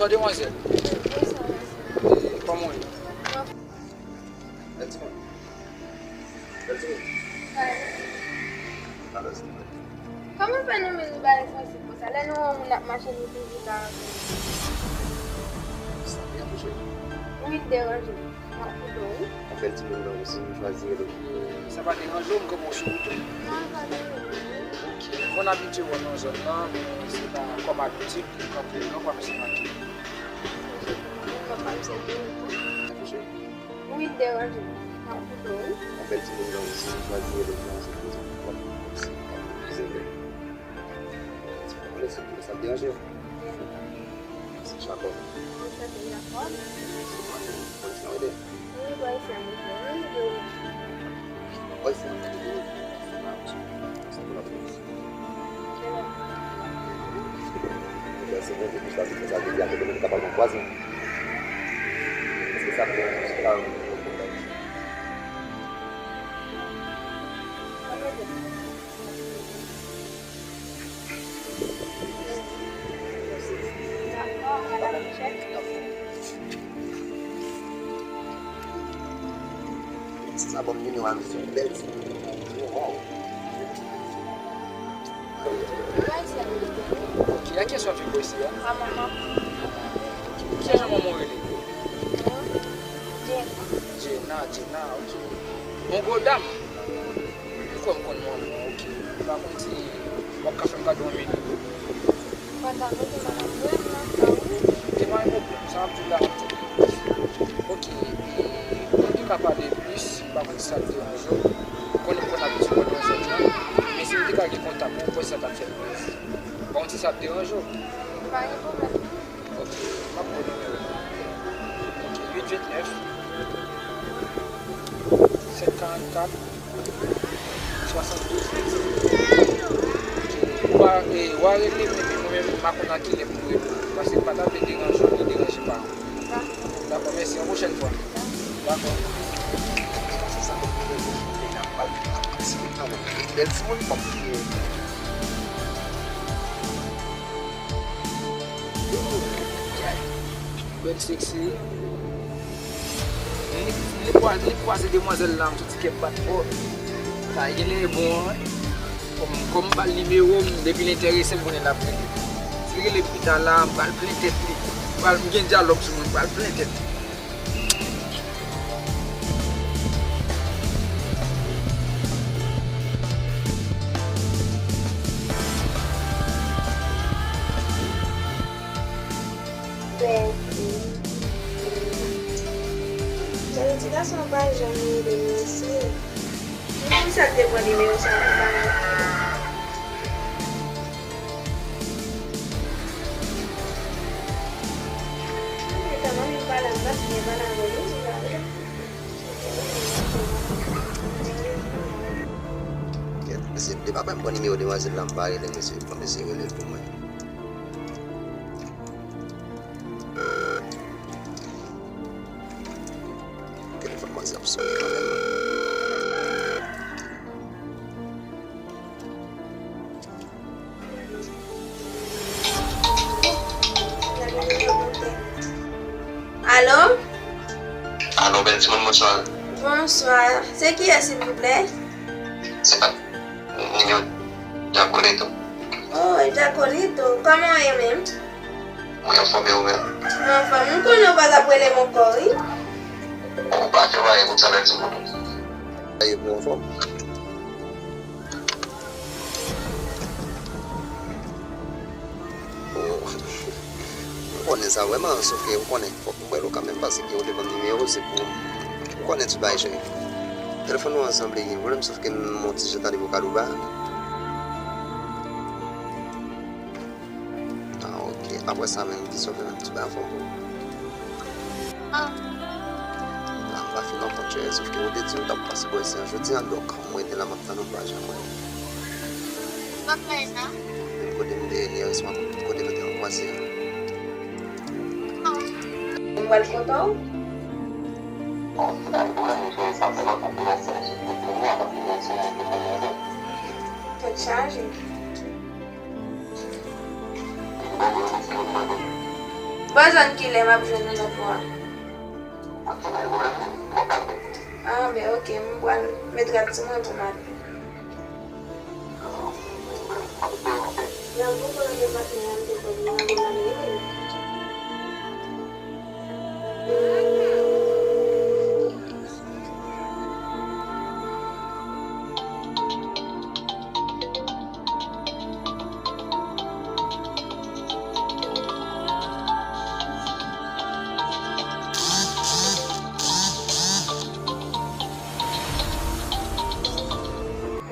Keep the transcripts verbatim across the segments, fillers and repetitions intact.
Bonjou, demwazèl. Bonjou, mesye. E, kòman w ye? Bèl timoun. Bèl timoun. Alèz. Kòman fè nou menm nou pa resanse konsa? Lè nou wè yon moun ap mache, nou toujou ka rankontre. Sa byen bouche. Ou vin deranje m. M ap koute w, wi. Yon bèl timoun nan, si nou chwazi rele. Sa pa deranje w, m kanpe w sou wout ou? Non, li pa deranje m. Ok. Konn abitye wè nan zòn nan, men se pa kòm abitid, li kanpe w, non, pa mèsi make. Ou vin deranje m. M ap koute w, wi. Yon bèl timoun nan, si nou chwazi rele, se konsa. W ap obsève. Ou konnen si sa ap deranje w. Chakòm. Ou chante Jakòb? Ou konn sa w ede? Wi, bò isi a m rete. Wi, wi. Bò isi a m rete. Sa pou la polis. Mèsi Bondye pou sa, pou sa, Bondye a fè nou kapab ankwaze. Se sa pou nou kapab. Sa bon, nimewo a, mesye, bèl ti. Wow. Ok, a kiyès w ap viv bò isi a? A manman. Ok, kijan manman w rele? Djena. Djena, Djena, ok. Yon gwo dam. Ou kwè m konn manman w, ok. M pa konn si w ap ka fè m gade yon videyo. Ou pa ta mete madanm vrèman sa, wi. Gen pa gen pwoblèm, sa m ap di w la, m ap di w. Ok, e, nou te ka pale plis, m pa konn si sa ap deranje w. Ou konnen m konn abitye w nan zòn nan, men si m te ka gen kontak ou, ou kwè sa t ap fè m plezi. M pa konn si sa ap deranje w. Pa gen pwoblèm. Ok, m ap ba w nimewo. Ok, uit uit nèf, sèt karannkat, swasanndouz. Ok, ou a, e, ou a rele m, epi mwen menm, m pa konn a kilè pou m rele w. Paske m pa ta vle deranje w, ni deranje pa w. Dakò, mèsi. Yon pwochèn fwa. Dakò. Bèl timoun, fòk li ye. Bèl seksi. Li, li kwaze, li kwaze demwazèl la, m santi kè m bat fò. Sa genlè bon, wi. Kòm, kòm m ba l nimewo m, depi l enterese, m konnen l ap rele. Si l rele m pita la, m pral plen tèt li. M pral, m gen dyalòg sou mwen, m pral plen tèt li. Bèl fi. Jodi gason pa janm rele m, mesye. Poukisa l te pran nimewo sa pou ba mwen? Etan manmi m pale, m pa t byen pale avè l, wi, se sa vre. Kèt, mesye, depi apre m pran nimewo demwazèl la, m pa rele l, mesye, fò mesye rele l pou mwen. Telefòn manzè ap sone kanmenm. Alo? Alo, bèl timoun, bonswa. Bonswa. Se kiyès, silvouplè? Se pa nimewo Jacolito. Oh, Jacolito. Kòman w ye menm? Mwen anfòm, e ou menm? Mwen anfòm. M konnen w pa t ap rele m ankò, wi. Ou pa fè bagay konsa, bèl timoun. Bagay pou anfòm. Oh, m konnen sa vrèman, sòf ke ou konnen, fòk m rele w kanmenm, paske ou te ban m nimewo, se pou ou konnen ti bagay, cheri. Telefòn nou an sanble gen pwoblèm, sòf ke m on ti jan tande vokal ou ba. Ah, ok. Apre sa, menm, ki sòt nan ti bay anfòm. Ah. Ah, m pa fin anfòm, cheri, sòf ke ou te di m t ap pase bò isi a jodi a, donk, mwen rete la, m ap tann ou, m pa janm wè w. Ou pa plè sa? Menm kote m te ye yè swa, kote nou te kwaze a. Non. Ou pral kote w? Bon, si ta rive, cheri, sa fè lontan ke m ap fè sou telefòn nan, paske m ap fè telefòn nan. Tèt chaje. Bò Nan zòn kilè m ap jwenn ou nan pò a? Ah, ben, ok, m pral met rad sou mwen pou m ale.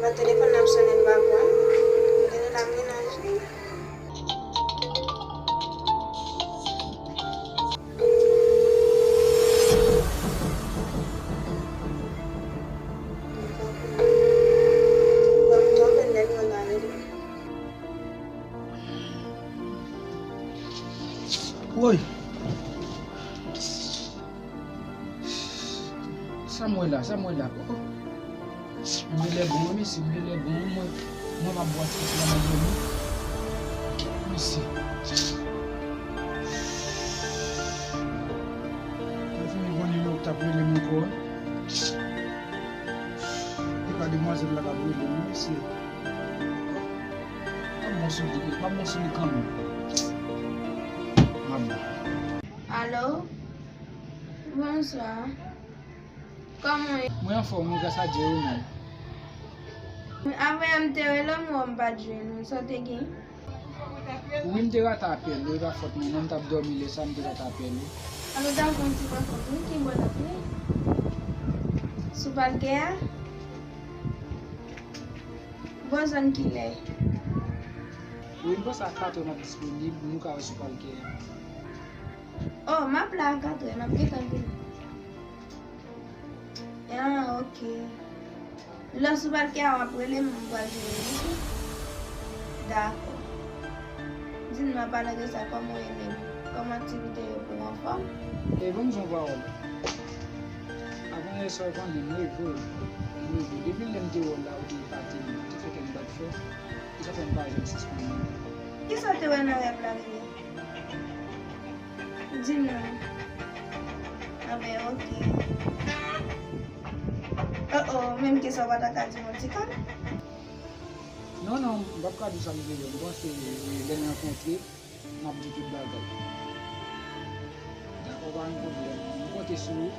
Alò, telefòn nan ap sonnen, m pa pran. Mwen te nan la menaj li. Woy! Sa m wè la, sa m wè la. Oh, oh. M genlè bon, wi, mesye, m genlè bon, wi, mwen. Mwen m ap bwè ti la nan dòmi. Mesye. Mwen fini gon nimewo k t ap rele m ankò a. E pa demwazèl la k ap rele m, wi, mesye. M ap bon sou li, m ap bon sou li kanmenm. M ap bon. Alo? Bonswa. Kòman w ye? Mwen anfòm, wi, gras a Dye, ou menm? Avanyè m te rele w, men m pa t jwenn ou. Sa w te gen? Wi, m te rate apèl ou, e pa fòt mwen, non, m t ap dòmi lè sa, m te rate apèl ou. Alo, dakò, m te pa fòt ou, ki bò n ap ye? Sou palkè a? Bò zòn kilè? Wi, m panse a katrè n ap disponib, nou ka wè sou palkè a. Oh, m ap la a katrè, m ap gentan vini. Ah, ok. Lè w sou palkè a, w ap rele m, m pral jwenn ou, ok? Dakò. Di m nan, palan de sa, kòman w ye menm? Kòman aktivite yo pou w, anfòm? E ban m di w yon pawòl. Avan yè swa, ou konnen, m reve w. M reve w. Depi lè m te wè w la, ou te epate m, ou te fè kè m bat fò. E sa fè m pa janm sispann reve w. Kisa w te wè nan rèv la, bebe? Di m non. Anben, ok. Oh, oh, menm kesyon w pa ta ka di m yon ti kòb? Non, non, m p ap ka di w sa m te wè. M panse, e, lè n rankontre, m ap di w tout bagay. Dakò, pa gen pwoblèm. M konte sou ou.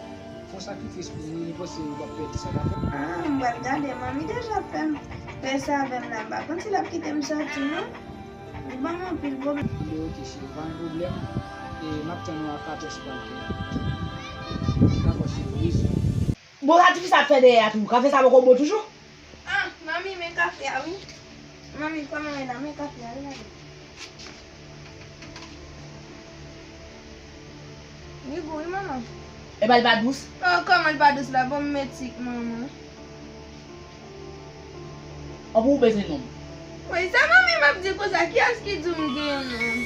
Fè yon sakrifis pou mwen, m panse ou p ap pèdi sa, dakò? Ah, m pral gade, manmi deja fè m fè sa avè m la. M pa konn si l ap kite m sòti, non. Li ban m anpil pwoblèm. Li oke, cheri, pa gen pwoblèm. E m ap tann ou a katrè sou palkè a. Dakò, cheri, bizou. Bon, sa ti fi sa ap fè dèyè a toujou? Kafe sa poko bon toujou? Ah, manmi, men kafe a, wi. Manmi, kòman w ye la? Men kafe a, wi, la. Li gou, wi, manman. E ba l pa dous? Oh, kòman l pa dous la? Bon, m met sik, manman. An pou ou bezwen nonm? Woy, sa manmi m ap di konsa, kiyès ki di w m gen yon nonm?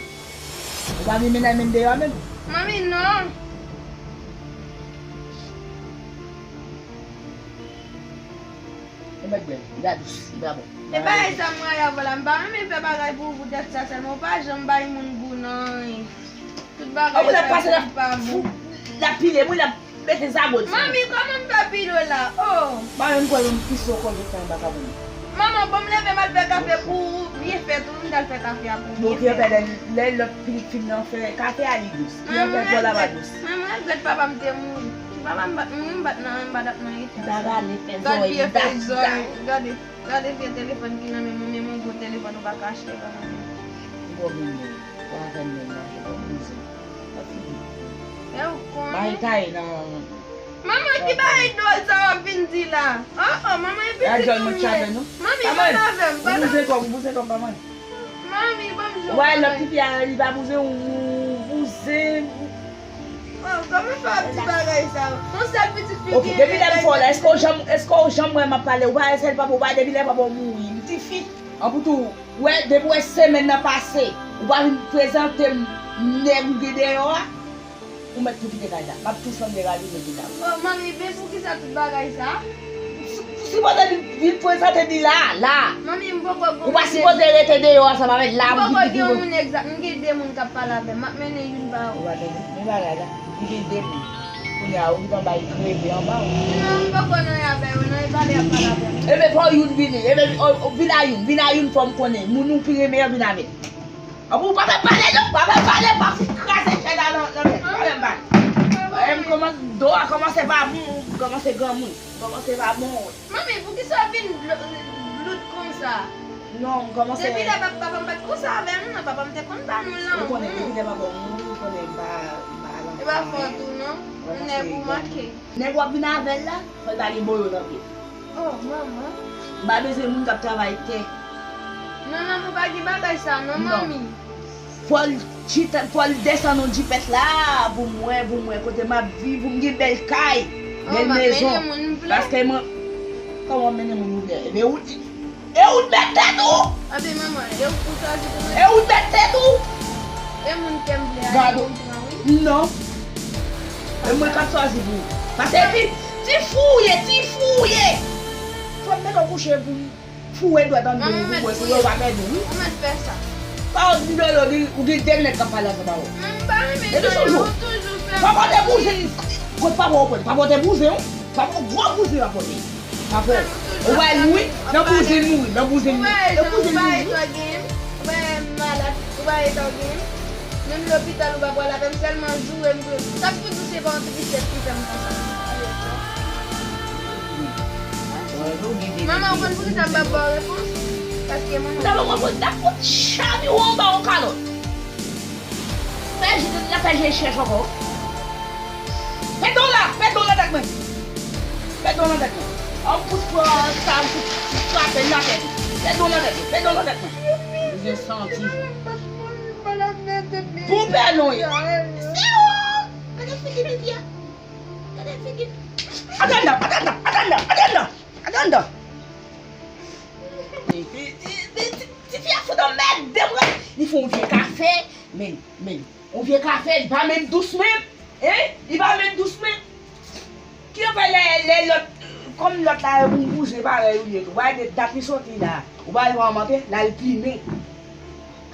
Ou pa gen mennaj menm deyò a menm? Manmi, non. Ou mèt bwè l, li pa dous, li pa bon. E bagay sa m rayi avè w la, m pa renmen fè bagay pou ou poutèt sa sèlman, ou pa janm bay moun gou nan anyen. Tout bagay sa ki pa bon. L ap pile m wi, l ap mete zago di. Manmi, kòman m fè pile w la? Oh! Ba yon gwo yon pis ou kò jete anba kabon. Manman, bon, m leve m al fè kafe pou ou, byen fèt wi, m t al fè kafe a pou ou. Bon, byen fèt. Lè lòt pitit fi m nan fè kafe a, li dous. Ki an fè djòl la pa dous. Mwen, mwen regrèt papa m te mouri. Si papa m pa t mouri, m pa t nan, m pa t ap nan eta sa. Gade vye telefòn ki nan men mwen, men yon gwo telefòn ou pa ka achte papa m. Ou pa vin menm, ou pa vin menm manje, ou pa vin menm. Nan figi. E ou konnen. Bay kay nan. Manman, ki bagay dwòl sa w ap vin di la? Oh, oh, manman, e pitit ou m ye. Manmi, pa avè m, pa avè m. Ou bouzen kòm, ou bouzen kòm, pa manyen. Manmi, ban m jwe yon bagay. Ou pa wè lòt tifi a, li pa bouzen, ou bouzen. Oh, kòman fè w ap di bagay sa yo? Yon sèl pitit fi gen. Ok, depi lè m fè w la, èske w janm, èske w janm wè m ap pale? Ou pa wè sèl papa w, ou pa wè depi lè papa w mouri, m tifi. An pou tou, wè, depi w wè semèn nan pase, ou pa vin prezante m nèg ou gen deyò a, ou mèt tou kite kay la. M ap tou fèmen rale nèg la. Oh, manmi, men poukisa tout bagay sa? Si, si w pa ta vin Vin prezante li la, la. Manmi, m poko gen. Ou pa sipoze rete deyò ansanm avè l la. M poko gen yon moun egzak. M gen de moun k ap pale avè m. M ap mennen youn ba ou. Ou pa tande? Men bagay la. Li gen de moun. Kounye a, ou gentan bay kreve anba ou. Non, m poko nan yon afè yo, non, e pale ap pale avè m. Ebyen, fò youn vini. Ebyen, o, o, vin a youn. Vin a youn, fò m konnen. Moun ou pi renmen an vin avè l. Apre ou pa fè pale non, pa fè pale, pa fout kraze chèz la nan, nan tèt. Pa fè pale. E m kòmanse, do a kòmanse pa bon, kòmanse granmoun. Kòmanse pa bon. Manmi, poukisa w vin blo-, blout konsa? Non, m kòmanse. Depi lè pap-, papa m pa t konsa avè m, non, papa m te konn ba nou lanmou. Ou konnen, depi lè papa w mouri, ou konnen m pa, m pa al anfòm. E pa fòt ou, non. M nèg ou manke. Nèg w ap vin avè l la, fò l pa gen boyo nan pye. Oh, manman. M pa bezwen moun k ap travay tè. Non, non, pou pa gen bagay sa, non, manmi. Fò l chita, fò l desann yon jipèt la, pou m wè, pou m wè kote m ap viv, pou m gen bèl kay, bèl mezon. Paske mwen, kòman m mennen moun ou vle? Ebyen, ou, e ou t met tèt ou! Anben, manman, e ou, ou chwazi pou mwen. E ou t met tèt ou! E moun ke m vle a, e ou m pran, wi. Non. E mwen k ap chwazi pou ou. Paske ti, ti fou ou ye, ti fou ou ye. Fò m mete w kouche pou m foure dwèt anndan w pou wè si w pa pèdi, wi. Ou mèt fè sa. Pa w di dolo, ou gen de nèg k ap pale ansanm avè w. Depi sou jou. Papa w te bouzen. Kot papa w pran? Papa w te bouzen, wi. Papa w gwo bouzen papa w te. Papa w. Ou pa l mouri, nan bouzen mouri, nan bouzen mouri. Nan bouzen mouri. Ou pa eta w gen, ou pa malad, ou pa eta w gen. Menm lopital ou pa pral avè m, sèlman joure m pou yo. Sa k pou di w se pa yon ti pitit ki fè m konsa? Manman, ou konn poukisa m pa ba w repons? Paske manman. Sa pa konn poukisa m fout chami w anba yon kalòt. Fè je, fè je chèch ankò. Pèdi w la, pèdi w nan tèt mwen. Pèdi w nan tèt mwen. An fout pran sa, an fout frape nan tèt. Pèdi w nan tèt mwen, pèdi w nan tèt mwen. Ou vle santi. Pou pè non ye. Se ou! Gade figi pitit la. Gade figi. Atann nan, atann nan, atann nan, atann nan, atann nan. Ti, ti, ti, ti, ti fi a fout anmède m, wi. Li fè yon vye kafe, men, men, yon vye kafe, li pa menm dous menm. Hein? Li pa menm dous menm. Ki yo fè lè, lè lòt, kòm lòt la, yon bouzen parèy ou ye tou. Ou pa wè dat li soti la. Ou pa wè manman te, l al pimen.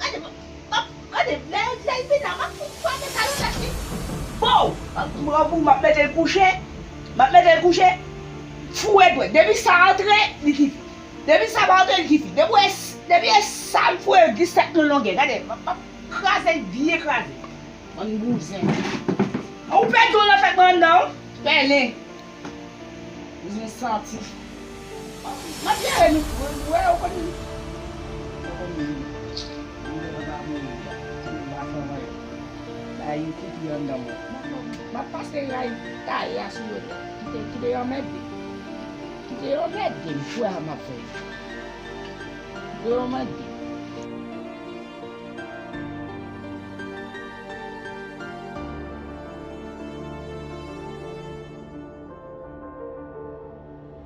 Gade, m ap, gade, lè, lè l vin la, m ap fout frape sa nan tèt li. Pow! M ap pran pou, m ap mete l kouche. M ap mete l kouche. Foure dwèt. Depi sa antre, li ki fi. Depi sa pa antre, li ki fi. Depi w wè s-, depi e sa m foure disèt nan longè. Gade, m ap, m ap kraze l byen kraze. Bann bouzen. Ou pèdi w nan tèt mwen anndan, wi. Pèlen. Bezwen santi. M ap jere nou. Ou wè, ou konn. Ou konn. Ou wè, papa mouri. Ou pa fè anyen. Bay yon koupi anndan mwen. M ap pase ray taye a sou yo. Kite, kite yo anmède. Kite yo anmède m. Frè a m ap fè. Kite yo anmède.